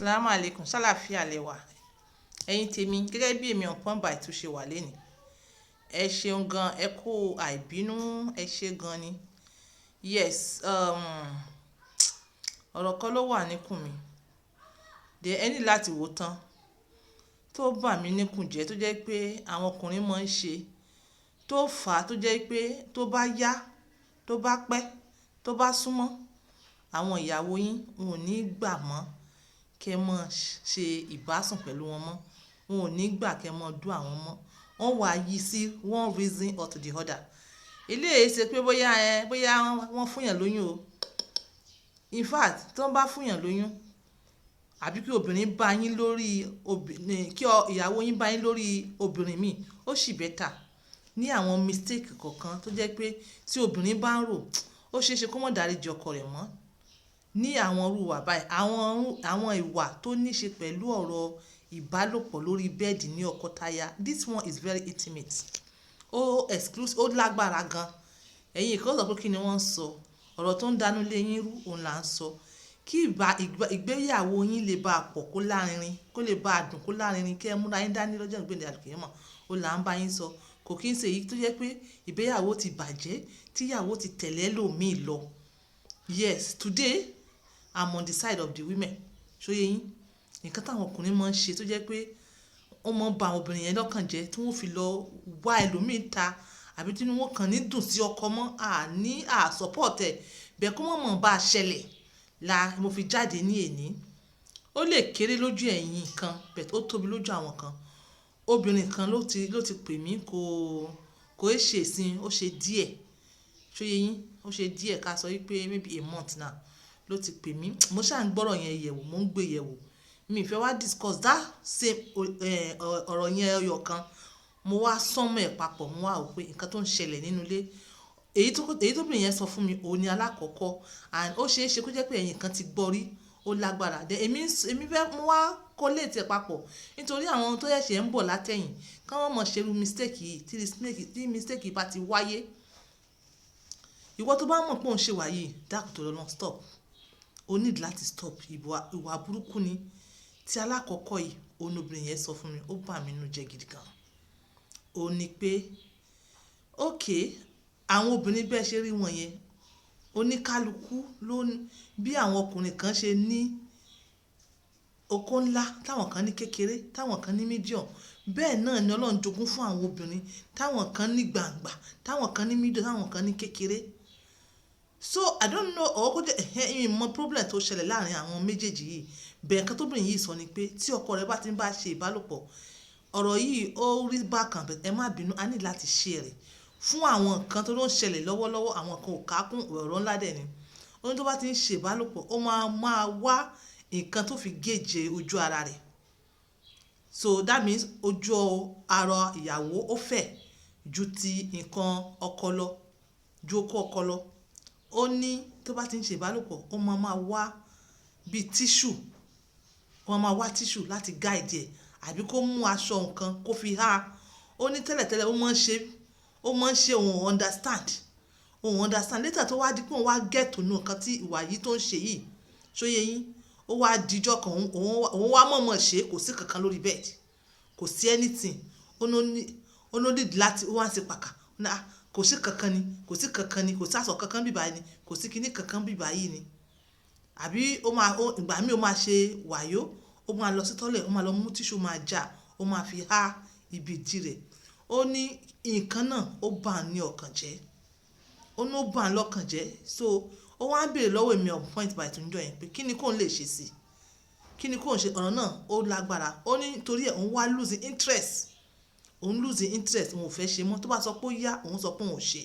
Salamu alaikum, ṣàlàáfíà lẹ wà. Ẹ̀yin tèmi, gẹ́gẹ́ bí èmi On Point by Two ṣe wà lénìí. Ẹ ṣeun gan, ẹ kú àìbínú, ẹ ṣé gan ni. Yes, ọ̀rọ̀ kan ló wà níkùn mi. Dè ẹ ní láti wò tán. Tó bà mí níkùn jẹ́, tó jẹ́ pé àwọn ọkùnrin máa ń ṣe, tó fà tó jẹ́ pé tó bá yá, tó bá pẹ́, tó bá súnmọ́, àwọn ìyàwó yín wọn ò ní gbà mọ́ kí ẹ má ṣe ìbásùn pẹ̀lú wọn mọ́. Wọn ò ní gbà kí ẹ má dó àwọn mọ́. Wọ́n wá yí sí one reason or to the other. Eléyìí ṣe pé bóyá ẹ, bóyá wọ́n fún èèyàn lóyún o. In fact, tí wọ́n bá fún èèyàn lóyún, àbí kí obìnrin bá yín lórí obìnrin, kí ìyàwó yín bá yín lórí obìnrin míì, ó sì better. Ní àwọn mistake kọ̀ọ̀kan tó jẹ́ pé tí obìnrin bá ń rò, ó ṣe é ṣe kó má dáríji ọkọ rẹ̀ mọ́. Ní àwọn irú ìwà báyìí, àwọn ìwà tó ní ṣe pẹ̀lú ọ̀rọ̀ ìbálòpọ̀ lórí bẹ́ẹ̀dì ní ọkọ táyà. This one is very intimate. Ó exclusive, ó lágbára gan. Ẹ̀yin kan ó sọ pé kí ni wọ́n ń sọ. Ọ̀rọ̀ tó ń dánú lé yín rú, òun là ń sọ. Kí ìgbéyàwó yín lè bá pọ̀ kó lárinrin, kó lè bá dùn kó lárinrin, kí ẹ múra yín dání lọ́jọ́ ìgbéǹde àlùkìyámọ̀, òun là ń bá yín sọ. Kò kín ṣe èyí tó jẹ́ pé ìgbéyàwó ti bàjẹ́, tí ìyàwó ti tẹ̀lé ẹlòmíì lọ. Yes, today I'm on the side of the women. Ṣó yé yín? Nǹkan táwọn ọkùnrin máa ń ṣe tó jẹ́ pé ó máa ń ba àwọn obìnrin yẹn lọ́kàn jẹ́, tí wọ́n fi lọ wá ẹlòmíì ta, àbí tí inú wọn kàn ní dùn sí ọkọ mọ́, à ní à support ẹ̀. Bẹ́ẹ̀ kó má mọ̀ bá ṣẹlẹ̀ la mo fi jáde ní èní. Ó lè kéré lójú ẹ̀yin kan, but ó tóbi lójú àwọn kan. Obìnrin kan ló ti pè mí, kò ṣe ìsìn, ó ṣe díẹ̀. Ṣó yé yín? Ó ṣe díẹ̀, ká sọ wípé maybe a month now ló ti pè mí. Mo ṣà ń gbọ́rọ̀ yẹn yẹ̀wò, mò ń gbé yẹ̀wò. Mi ò fẹ́ wá discuss that same ọ̀rọ̀ yẹn ẹyọ kan. Mo wá sum ẹ̀ papọ̀, mo wá wò pé nǹkan tó ń ṣẹlẹ̀ nínú ilé. Èyí tó obìnrin yẹn sọ fún mi, òun ni alákọ̀ọ́kọ́, and ó ṣe é ṣe kó jẹ́ pé ẹ̀yin kan ti gbọ́ rí, ó lágbára. Then èmi fẹ́ mo wá collate ẹ̀ papọ̀ nítorí àwọn tó ṣẹ̀ṣẹ̀ ń bọ̀ látẹ̀yìn, kí wọ́n má ṣe irú mistake yìí. Tí mistake yìí bá ti wáyé, ìwọ tó bá mọ̀ pé òun ṣe wà yìí, dákun torí Ọlọ́run, stop. O need láti stop. Ìwà burúkú ni. Tí alákọ̀ọ́kọ́ yìí, òun obìnrin yẹn sọ fún mi, ó bà mí nínú jẹ́ gidi gan. Ó ní pé okay, àwọn obìnrin bẹ́ẹ̀ ṣe rí wọn yẹn, oníkálukú ló ní bí àwọn ọkùnrin kan ṣe ní okó ńlá, táwọn kan ní kékeré, táwọn kan ní medium. Bẹ́ẹ̀ náà ni Ọlọ́run jogún fún àwọn obìnrin, táwọn kan ní gbàǹgbà, táwọn kan ní medium, táwọn kan ní kékeré. So I don't know, or kó jẹ́ ẹ̀hẹ́n, mi mọ problem tó ṣẹlẹ̀ láàrin àwọn méjèèjì yìí. Bẹ́ẹ̀ nǹkan tó obìnrin yìí sọ ni pé tí ọkọ rẹ̀ bá ti ń bá ṣe ìbálòpọ̀, ọ̀rọ̀ yìí ó rí bákan, but ẹ má bínú, a ní láti share rẹ̀ fún àwọn nǹkan tó ló ń ṣẹlẹ̀ lọ́wọ́lọ́wọ́. Àwọn kan ò ká kún ọ̀rọ̀ ńlá dẹ̀ ni. Ó ní tó bá ti ń ṣe ìbálòpọ̀, ó máa máa wá nǹkan tó fi gauge ojú ara rẹ̀. So that means ojú ara ìyàwó ó fẹ̀ ju ti nǹkan ọkọ lọ, ju okó ọkọ lọ. Ó ní tó bá ti ń ṣe ìbálòpọ̀, ó máa máa wá bí tissue, ó máa máa wá tissue láti guide ẹ̀, àbí kó mú aṣọ nǹkan kó fi há. Ó ní tẹ́lẹ̀tẹ́lẹ̀ ó máa ń ṣe, ó máa ń ṣe, òun understand, òun understand. Later tó wá di pé òun wá get to know nǹkan tí ìwà yìí tó ń ṣe yìí, ṣó yé yín? Ó wá di ọjọ́ kan, òun wá mọ̀ọ́mọ̀ ṣe, kò sí kankan lórí bed, kò sí anything. Ó ní need láti, ó wá ń ṣe pàkà. Ó ní, "Ah, kò sí kankan ni, kò sí kankan ni, kò sí aṣọ kankan bíbá yìí ni, kò sí kíní kankan bíbá yìí ni." Àbí ó máa, ìgbà míì ó máa ṣe wàyó, ó máa lọ sí toilet, ó máa lọ mú tissue, máa já, ó máa fi há ibi ìdí rẹ̀. Ó ní nǹkan náà ó bá ní ọkàn jẹ́. Ó ní ó bá lọ́kàn jẹ́. So ó wá ń béèrè lọ́wọ́ èmi On Point by Two níjọ́ yẹn pé kí ni kó ń lè ṣe sí i? Kí ni kó ń ṣe? Ọ̀rọ̀ náà ó lágbára. Ó ní torí ẹ̀ òun wá losing interest. Òun losing interest, òun ò fẹ́ ṣe mọ́. Tó bá sọ pé ó yá, òun sọ pé òun ò ṣe.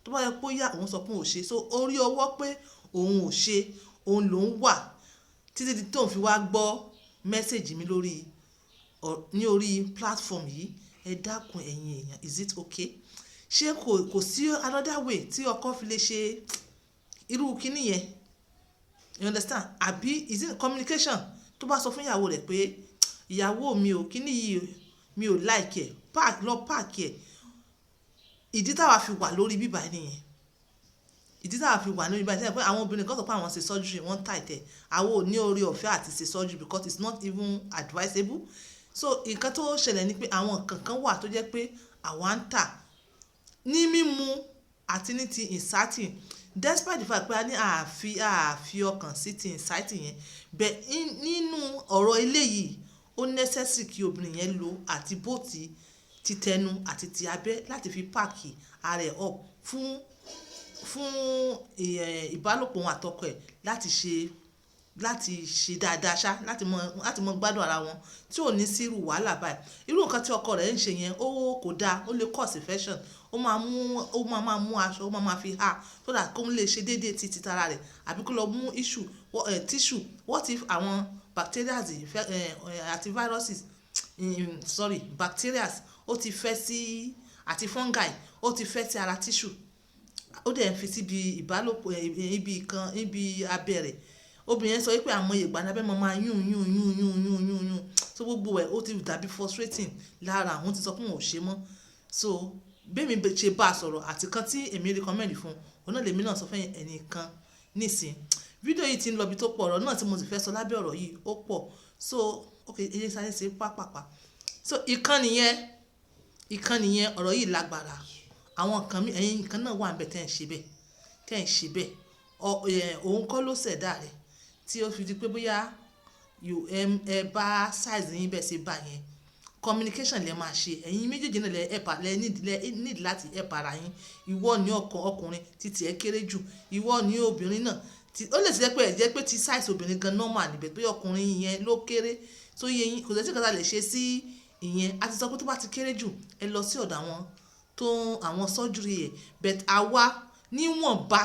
Tó bá sọ pé ó yá, òun sọ pé òun ò ṣe. So orí ọwọ́ pé òun ò ṣe, òun lòún wà títí di tóun fi wá gbọ́ message mi lórí, ní orí platform yìí. Ẹ dákun, ẹ̀yin èèyàn, is it okay? Ṣé kò sí another way tí ọkọ fi lè ṣe irú kíní yẹn? You understand? Àbí is it communication? Tó bá sọ fún ìyàwó rẹ̀ pé ìyàwó mi ò, kíní yìí mi ò like ẹ̀, park lọ park ẹ̀. Ìdí táwa fi wà lórí bíbà nìyẹn. Ìdí tá a fi wà lórí báyìí pé àwọn obìnrin kan sọ pé àwọn ṣe surgery, wọ́n tight ẹ̀. Àwọn ò ní oore ọ̀fẹ́ àti ṣe surgery because it's not even advisable. So nǹkan tó ṣẹlẹ̀ ni pé àwọn nǹkan kan wà tó jẹ́ pé àwa ń tà ní mímu àti ní ti inserting, despite the fact pé a ní àfi ọkàn sí ti inserting yẹn. But nínú ọ̀rọ̀ eléyìí, ó necessary kí obìnrin yẹn lo àti both ti tẹnu àti ti abẹ́ láti fi pack ara ẹ̀ up fún ìbálòpọ̀ òun àtọkọ ẹ̀, láti ṣe dáadáa ṣá, láti mọ gbádùn ara wọn tí ò ní sí irú wàhálà báyìí. Irú nǹkan tí ọkọ rẹ̀ ń ṣe yẹn, ó kò dáa. Ó lè cause infection. Ó máa máa mú aṣọ, ó máa máa fi há so that kó lè ṣe déédéé ti tara rẹ̀, àbí kó lọ mú issue tissue. What if àwọn bacteria àti viruses, sorry, bacteria ó ti fẹ́ sí àti fungi ó ti fẹ́ sí ara tissue, ó dẹ̀ ń fi síbi ìbálòpọ̀, ibi kan, ibi abẹ́ rẹ̀? Obìnrin yẹn sọ wípé àmọ́ ìgbà náà abẹ́ máa yún yún yún yún yún yún yún. So gbogbo ẹ̀ ó ti dàbí frustrating lára àwọn, ti sọ pé òun ò ṣe mọ́. So bí èmi ṣe bá a sọ̀rọ̀ àti kan tí èmi recommend fún òun náà, lèmi náà sọ fún ẹnìkan nísìn. Fídíò yìí ti ń lọ bí tó pọ̀. Ọ̀rọ̀ náà tí mo sì fẹ́ sọ lábẹ́ ọ̀rọ̀ yìí ó pọ̀. So ok, ẹ jẹ́ sáré ṣe pápápá. So ìkan nìyẹn, ìkan nìyẹn. Ọ̀rọ̀ yìí lágbára. Àwọn nǹkan mi, ẹ̀yin nǹkan náà wà níbẹ̀ tẹ́ ń ṣe bẹ́ẹ̀, tẹ́ ń ṣe bẹ́ẹ̀. Òun kọ́ ló ṣẹ̀dá rẹ̀ tí ó fi di pé bóyá ẹ bá size yín bẹ́ẹ̀ ṣe bá yẹn. Communication lẹ máa ṣe. Ẹ̀yin méjèèjì náà lẹ help, lẹ need láti help ara yín. Ìwọ ní ọkọ ọkùnrin títí ẹ kéré jù, ìwọ ní obìnrin náà tí ó lè ṣe pé ẹ jẹ́ pé ti size obìnrin gan normal níbẹ̀, pé ọkùnrin yẹn ló kéré. So yé yín, kò sí nǹkan tí a lè ṣe sí ìyẹn. A ti sọ pé tó bá ti kéré jù, ẹ lọ sí ọ̀dọ̀ àwọn tó àwọn surgery ẹ̀. But àwa níwọ̀nba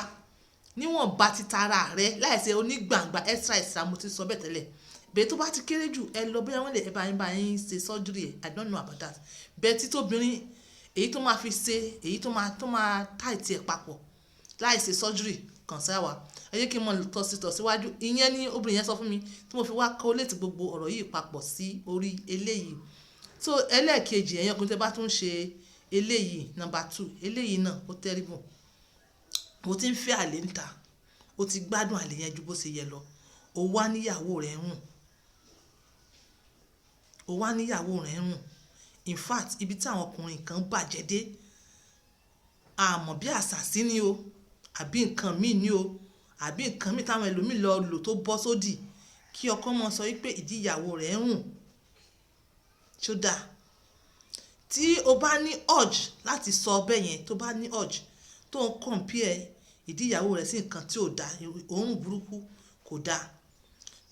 níwọ̀nba ti tara rẹ láìsí onígbàǹgbà extra extra, mo ti sọ bẹ́ẹ̀ tẹ́lẹ̀. Bẹ́ẹ̀ tó bá ti kéré jù, ẹ lọ, bóyá wọ́n lè ẹ bá yín ṣe surgery ẹ̀. I don't know about that. Bẹ́ẹ̀ tí tóbìnrin, èyí tó máa fi ṣe, èyí tó máa tight ẹ̀ papọ̀ láì ṣe surgery, kàn sí àwa. Ẹ jẹ́ kí n mọ̀ tọ́ sí tọ̀ síwájú. Ìyẹn ni obìnrin yẹn sọ fún mi tí mo fi wá collate gbogbo ọ̀rọ̀ yìí papọ̀ sí orí eléyìí. So ẹlẹ́ẹ̀kejì, ẹ̀yin ọkùnrin tẹ́ bá tún ṣe eléyìí, number two eléyìí náà, ó terrible. O ti ń fẹ́ àlè ń ta, o ti gbádùn àlè yẹn ju bó ṣe yẹ lọ, o wá níyàwó rẹ̀ ń rùn, o wá níyàwó rẹ̀ ń rùn. In fact, ibi tí àwọn ọkùnrin kan bàjẹ́ dé, àmọ́ bí àṣàsí ni o, àbí nǹkan míì ni o, àbí nǹkan míì táwọn ẹlòmíì lọ lò tó bọ́ sódì, kí ọkọ mọ sọ wípé ìdí ìyàwó rẹ̀ ń rùn. Ṣó dáa? Tí o bá ní urge láti sọ bẹ́ẹ̀ yẹn, tó bá ní urge tó ń compare ìdí ìyàwó rẹ̀ sí nǹkan tí ò dáa, òórùn burúkú kò dáa,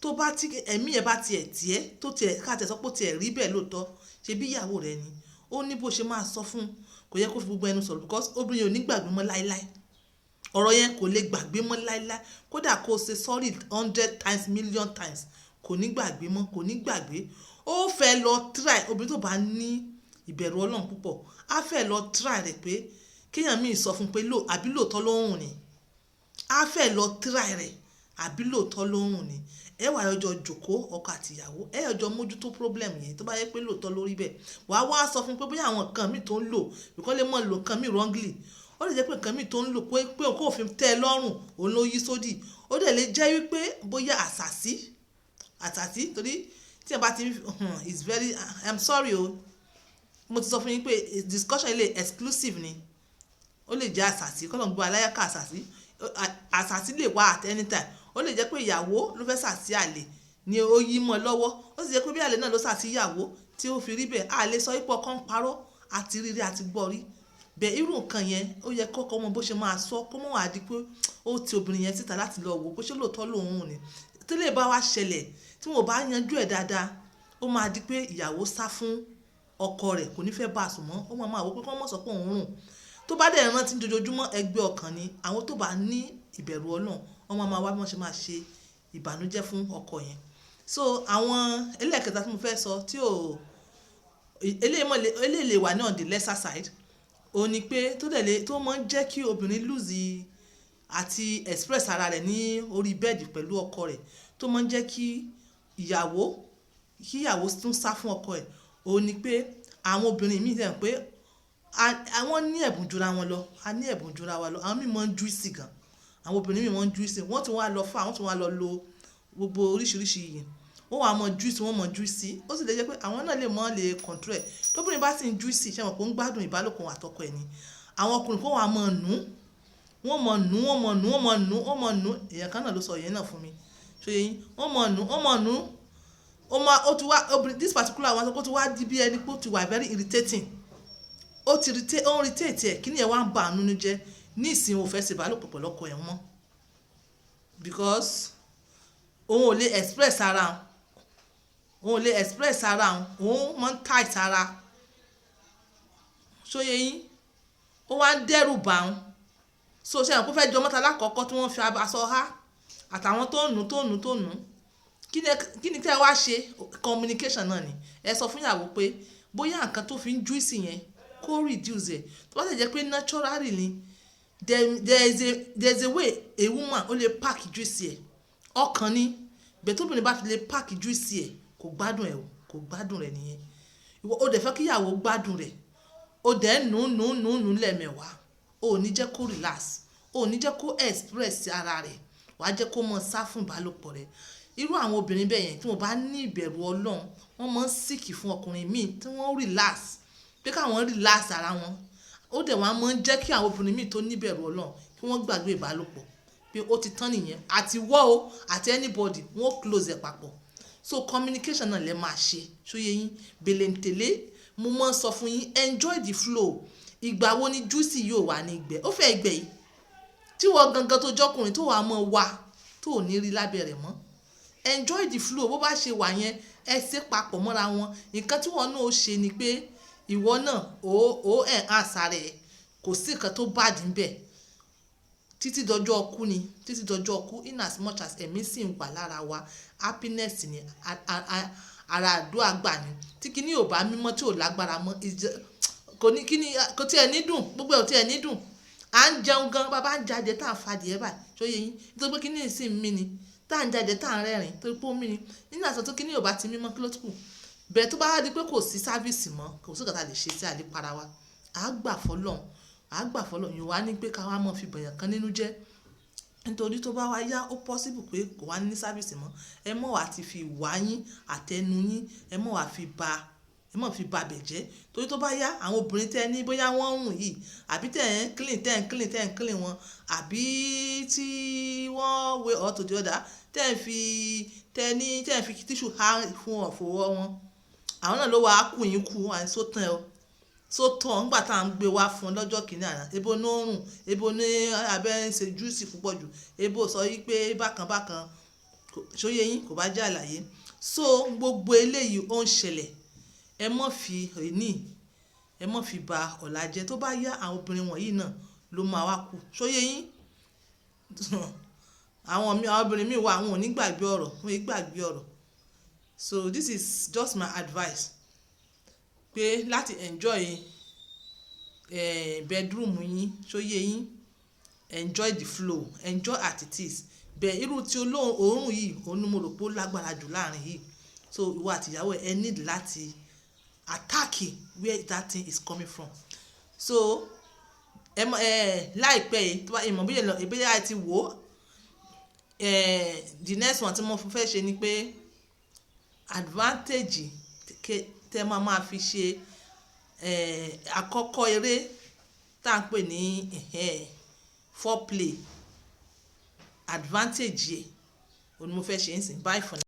tó bá tí ẹ̀mí ẹ̀ bá tiẹ̀ tiẹ́ tó tiẹ̀ ká tiẹ̀ sọ pé ó tiẹ̀ rí bẹ́ẹ̀ lóòótọ́, ṣe bí ìyàwó rẹ̀ ni, ó ní bó ṣe máa sọ fún. Kò yẹ kó fi gbogbo ẹnu sọ̀rọ̀ because obìnrin ò ní gbàgbé mọ́ láéláé. Ọ̀rọ̀ yẹn kò lè gbàgbé mọ́ láéláé. Kódà kó ṣe sorry 100 times, million times, kò ní gbàgbé mọ́, kò ní gbàgbé. Ó fẹ́ lọ try. Obìnrin tó bá ní ìbẹ̀rù Ọlọ́run púpọ̀, á fẹ́ lọ try rẹ̀ pé kéèyàn míì sọ fún pé àbí lóòótọ́ ló ń rùn ni. Á fẹ́ lọ try rẹ̀, àbí lóòótọ́ ló ń rùn ni. Ẹ wà jọjọ jókòó, ọkọ àti ìyàwó, ẹ jọjọ mójútó problem yẹn. Tó bá yẹ pé lóòótọ́ ló rí bẹ́ẹ̀, wàá wá sọ fún pé bóyá àwọn nǹkan míì tó ń lò, because lè mọ̀ lò nǹkan míì wrongly. Ó lè jẹ́ pé nǹkan míì tó ń lò pé kó fi tẹ́ ẹ lọ́rùn, òun ló yí sódì. Ó dẹ̀ lè jẹ́ wípé bóyá àṣàsí àṣàsí, torí tí ẹ bá ti it's very, I'm sorry o, mo ti sọ fún yín pé discussion ilé exclusive ni. Ó lè jẹ́ àṣàsí kọ́ ló ń gbọ́ aláyàká. Àṣàsí, àṣàsí lè wá at any time. Ó lè jẹ́ pé ìyàwó ló fẹ́ ṣàṣì àlè ni ó yí mọ́ lọ́wọ́. Ó sì jẹ́ pé bí àlè náà ló ṣàṣì ìyàwó tí ó fi rí bẹ́ẹ̀. A lè sọ ipò ọkọ ń parọ́, àti rírí àti gbọ́ rí bẹ́ẹ̀. Irú nǹkan yẹn, ó yẹ kọ́kọ́ mọ bó ṣe máa sọ, kó mọ̀ wá di pé ó ti obìnrin yẹn síta láti lọ wò bó ṣe lóòótọ́ lòun ni. Tí lè bá wá ṣẹlẹ̀, tí wọn ò bá yanjú ẹ̀ dáadáa, ó máa di pé ìyàwó sá fún ọkọ rẹ̀, kò ní fẹ́ bá a sùn mọ́. Ó máa máa wò pé kí wọ́n mọ̀ sọ pé òun rùn. Tó bá dẹ̀ rántí jojoojúmọ́, ẹgbẹ́ ọkàn ni. Àwọn tó bá ní ìbẹ̀rù Ọlọ́run, wọ́n máa máa wá bí wọ́n ṣe máa ṣe ìbànújẹ́ fún ọkọ yẹn. So àwọn ẹlẹ́ẹ̀kẹta tí mo fẹ́ sọ tí ò eléyìí mọ̀, eléyìí lè wà ní on the lesser side, òun ni pé tó dẹ̀ lè tó máa ń jẹ́ kí obìnrin lose àti express ara rẹ̀ ní orí bẹ́ẹ̀dì pẹ̀lú ọkọ rẹ̀, tó máa ń jẹ́ kí ìyàwó tún sá fún ọkọ ẹ̀, òun ni pé àwọn obìnrin míì dẹ̀ pé àwọn ní ẹ̀bùn jura wọn lọ. A ní ẹ̀bùn jura wa lọ. Àwọn míì máa ń juicy gan. Àwọn obìnrin míì wọ́n ń juicy, wọ́n tún wá lọ fà, wọ́n tún wá lọ lo gbogbo oríṣiríṣi yìí. Wọ́n wá mọ juicy, wọ́n mọ juicy. Ó sì lè jẹ́ pé àwọn náà lè mọ̀ lè control ẹ̀. Tóbìnrin bá sì ń juicy, ṣé mọ̀ pé ó ń gbádùn ìbálòpọ̀ àtọkọ ẹ̀ ni. Àwọn ọkùnrin kan wá mọ̀ nù, wọ́n mọ̀ nù, wọ́n mọ̀ nù, wọ́n mọ̀ nù, wọ́n mọ̀ nù. Èèyàn kan náà ló sọ ìyẹn náà fún mi. Ṣé yé yín? Wọ́n mọ̀ nù, wọ́n mọ̀ nù. Ó máa, ó ti wá, obìnrin, this particular one sọ pé ó ti wá di bí ẹni pé ó ti wà very irritating. Ó ti irritate, ó ń irritate ẹ̀. Kíni ẹ̀ wá ń ba nínú jẹ́. Ní ìsìn ò fẹ́ ṣe ìbálòpọ̀ pẹ̀lú ọkọ ẹ̀ mọ́. Because òun ò lè express ara òun, ò lè express ara òun, òun máa ń tight ara. Ṣó yé yín? Ó wá ń dẹ́rù bà òun. So ṣé ẹ mọ̀ pé ó fẹ́ jọ mọ́ta lákọ̀ọ́kọ́ tí wọ́n fi aṣọ há àtàwọn tó ń nù, tó ń nù, tó ń nù. Kí ni kí ẹ wá ṣe? Communication náà ni. Ẹ sọ fún ìyàwó pé bóyá nǹkan tó fi ń juicy yẹn, kó reduce ẹ̀. Tó bá sì jẹ́ pé naturally ni, there is a way a woman ó lè pack juicy ẹ̀. Ọkàn ni. Bẹ́ẹ̀ tóbìnrin bá fi lè pack juicy ẹ̀, kò gbádùn ẹ̀ o, kò gbádùn rẹ̀ nìyẹn. Ìwọ ó dẹ̀ fẹ́ kí ìyàwó gbádùn rẹ̀, ó dẹ̀ ń nù, nù, nù, nù lẹ́ẹ̀mẹwàá. Ó ò ní jẹ́ kó relax, ó ò ní jẹ́ kó express ara rẹ̀, wàá jẹ́ kó mọ sá fún ìbálòpọ̀ rẹ̀. Irú àwọn obìnrin bẹ́ẹ̀ yẹn, tí wọ́n bá ní ìbẹ̀rù Ọlọ́run, wọ́n máa ń seek fún ọkùnrin míì tí wọ́n relax, pé káwọn relax ara wọn. Ó dẹ̀ wọ́n máa ń jẹ́ kí àwọn obìnrin míì tó ní ìbẹ̀rù Ọlọ́run kí wọ́n gbàgbé ìbálòpọ̀ pé ó ti tán nìyẹn. Àti wọ́ o àti anybody, wọ́n close ẹ̀ papọ̀. So communication náà lẹ máa ṣe. Ṣó yé yín? Bèlèǹtẹ̀lé, mo máa ń sọ fún yín, enjoy the flow. Ìgbà wo ni juicy yóò wà ní ìgbẹ́? Ó fẹ́ gbẹ yìí tí wọ́n gangan tó jọkùnrin tó wàá mọ̀ wá tó ò ní rí lábẹ́ rẹ̀ mọ́. Enjoy the flow. Bó bá ṣe wà yẹn, ẹ ṣe papọ̀ mọ́ra wọn. Nǹkan tí wọ́n náà ó ṣe ni pé ìwọ náà ó enhance ara ẹ̀. Kò sí nǹkan tó bad níbẹ̀. Títí dọjọ́ ọkú ni, títí dọjọ́ ọkú. In as much as ẹ̀mí sì ń wà lára wa, happiness ni ara àdúrà gbà ni. Tí kíní ò bá mímọ́, tí ò lágbára mọ́, kò ní kíní, kò tí ẹ ní dùn, gbogbo ẹ̀ ò tí ẹ ní dùn. À ń jẹun gan, bàbá ń jáde tá à ń fadìẹ báyìí. Ṣó yé yín? Nítorí pé kíní sì ń mí ni tá à ń jáde, tá à ń rẹ́rìn, torí pé ó mí ni. Nínú àṣà tó kíní ò bá ti mímọ́, kí ló tún kù? Bẹ́ẹ̀ tó bá di pé kò sí service mọ́, kò sí nǹkan tá a lè ṣe sí àlè para wa. À gbà fọ́lọ́run, à gbà fọ́lọ́run. Yóò wá ní pé ká wá mọ̀ fi bọ̀yàn kan nínú jẹ́. Nítorí tó bá wá yá, ó possible pé kò wá ní service mọ́. Ẹ mọ̀ wá ti fi ìwà yín àtẹnu yín, ẹ mọ̀ fi ba bẹ̀ jẹ́. Torí tó bá yá, àwọn obìnrin tẹ́ ní bóyá wọ́n ń rùn yìí, àbí tẹ́ ń clean, tẹ́ ń clean, tẹ́ ń clean wọn, àbí tí wọ́n way or to the other, tẹ́ ń fi tẹ́ ní tẹ́ ń fi tissue há fún ọ̀fọwọ́ wọn, àwọn náà ló wá kù yín kú. Àní sótán ẹ o, sótán. Ńgbà tá à ń gbé wá fún ọ lọ́jọ́ kìíní àná, ebo ní ó rùn, ebo ní abẹ́ ń ṣe juicy púpọ̀ jù, ebo sọ yí pé bákan bákan. Ṣó yé yín? Kò bá jẹ́ àlàyé. So gbogbo eléyìí ó ń ṣẹlẹ̀. Ẹ má fi èní, ẹ má fi ba ọ̀la jẹ́. Tó bá yá, àwọn obìnrin wọ̀nyí náà ló máa wá kú. Ṣó yé yín? Àwọn obìnrin míì wà, àwọn ò ní gbàgbé ọ̀rọ̀, wọn ò gbàgbé ọ̀rọ̀. So this is just my advice pé láti enjoy bedroom yín. Ṣó yé yín? Enjoy the flow, enjoy as it is. Bẹ́ẹ̀ irú tí olóhùn òórùn yìí, òun ni mo rò pé ó lágbára jù láàrin yìí. So ìwọ àti ìyàwó ẹ need láti attack where that thing is coming from. So ẹ mọ ẹ láìpẹ́ yìí, tó bá ìmọ̀ bí ìbílẹ̀ àti wò ó, the next one tí mo fẹ́ ṣe ni pé advantage tẹ́ máa máa fi ṣe àkọ́kọ́ eré tá à ń pè ní foreplay, advantage ẹ̀ òun ni mo fẹ́ ṣe ń sìn. Bye for now.